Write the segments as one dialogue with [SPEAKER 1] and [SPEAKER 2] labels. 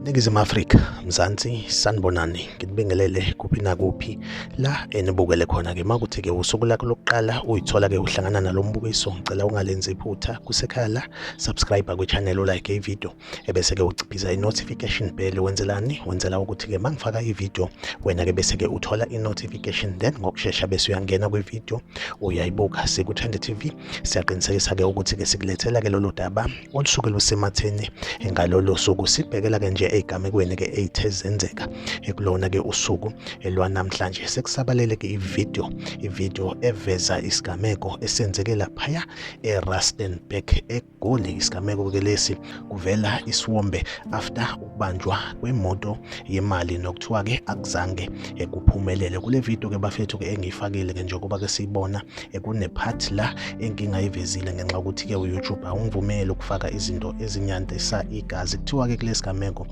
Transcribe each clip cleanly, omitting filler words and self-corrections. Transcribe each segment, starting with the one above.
[SPEAKER 1] Ningizimu Afrika, Mzansi, sanibonani, nginibingelele kuphi nakuphi la enibukele khona-ke. Uma kuthi-ke usuku lakho lokuqala uyithola-ke uhlangana nalo mbukiso, ngicela ungalenzi iphutha, kusekhaya la, subscribe kwi-channel, ulike ividiyo, ebese-ke uciphiza i-notification bell. Wenzelani? Wenzela ukuthi-ke uma ngifaka ividiyo, wena-ke bese-ke uthola i-notification, then ngokushesha bese uyangena kwividiyo uyayibuka. Siku-Trend TV, siyaqinisekisa-ke ukuthi-ke sikulethela-ke lolu daba olusuke lusematheni ngalolo suku. Sibhekela-ke nje ey'gamekweni-ke ey'the zenzeka kulona-ke usuku lwanamhlanje. Sekusabalele-ke ividiyo, ividiyo eveza isigameko esenzeke laphaya eRustenburg eGoli. Isigameko-ke lesi kuvela isiwombe after ukubanjwa kwemoto yemali nokuthiwa-ke akuzange kuphumelele. Kule video-ke bafethu-ke engiyifakile-ke, njengoba-ke siyibona, kune-part la engingayivezile ngenxa yokuthi-ke u-YouTube awungivumeli ukufaka izinto ezinyantisa igazi. Kuthiwa-ke kule sigameko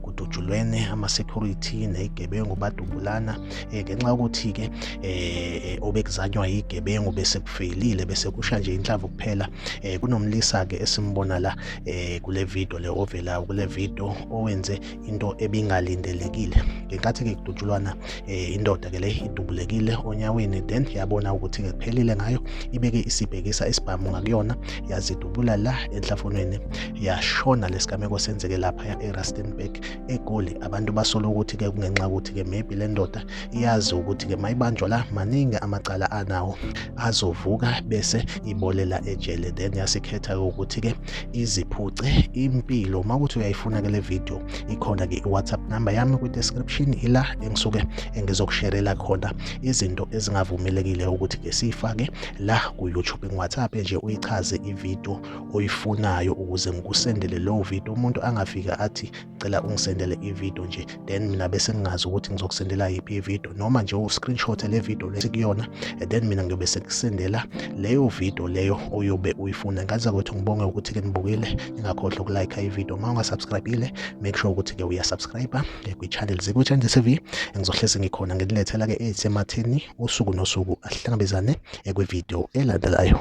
[SPEAKER 1] kudutshulwene ama-security ney'gebengu, badubulana ngenxa yokuthi-ke obekuzanywa yigebengu bese kufeyilile, bese kusha nje inhlamvu kuphela. Kunomlisa-ke esimbona la kule video le ovelayo kule video owenze into ebingalindelekile ngenkathi-ke kudutshulwana. Indoda-ke le idubulekile onyaweni, then yabona ukuthi-ke kuphelile ngayo, ibeke isibhekisa isibhamu ngakuyona, yazidubula la enhlafunweni, yashona. Lesigameko senzeke lapha eRustenburg eGoli. Abantu basola ukuthi-ke kungenxa yokuthi-ke maybe le ndoda iyazi ukuthi-ke mayibanjwa la maningi amacala anawo azovuka bese ibolela ejele, then yasikhetha ukuthi-ke iziphuce impilo. Uma kuthi uyayifuna-ke le video, ikhona-ke i-WhatsApp number yami kwi-description, ila engisuke engizokusherela khona izinto ezingavumelekile ukuthi-ke siyifake la ku-YouTube. Ngi-WhatsApp nje uyichaze ividiyo oyifunayo ukuze ngikusendele lowo video. Umuntu angafika athi, "Cela ungisendele ividiyo nje," then mina bese ngingazi ukuthi ngizokusendela yiphi ividiyo, noma nje u-screenshot le video lesikuyona, then mina ngiyobe sekusendela leyo video leyo oyobe uyifuna. Ngaza kwethu, ngibonge ukuthi-ke nibukile. Ningakhohlwa uku-like ividiyo. Uma ungasubscribe-ile, make sure ukuthi-ke uyasubscribe kwi-channel Ziku-Trend TV. Ngizohlezi ngikhona nginilethela-ke ezisematheni usuku nosuku. Ahlangabezane kwividiyo elandelayo.